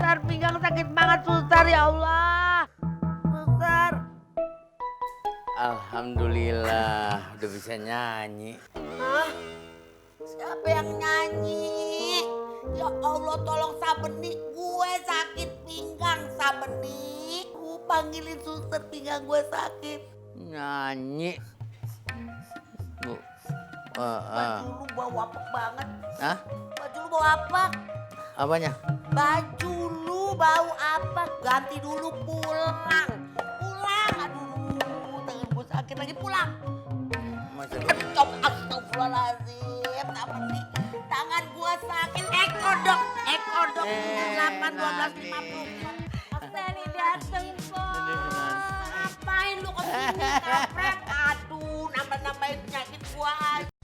Susar, pinggang sakit banget Susar, ya Allah. Susar. Alhamdulillah udah bisa nyanyi. Hah? Siapa yang nyanyi? Ya Allah, tolong Sabeni, gue sakit pinggang Sabeni. Gue panggilin suster, pinggang gue sakit. Nyanyi. Bu. Baju lu bau apek banget. Hah? Baju lu bau apek. Apanya? Baju lu bau apek. Ganti dulu, pulang. Pulang, aduh. Tangan gue sakit lagi, pulang. Masa Stop, astagfirullahaladzim. Sabeni, tangan gue sakit. Ekodok 8 12 50. Sally dateng kok. Ngapain lu kesini, kampret? Aduh, nambah-nambahin penyakit gua aja.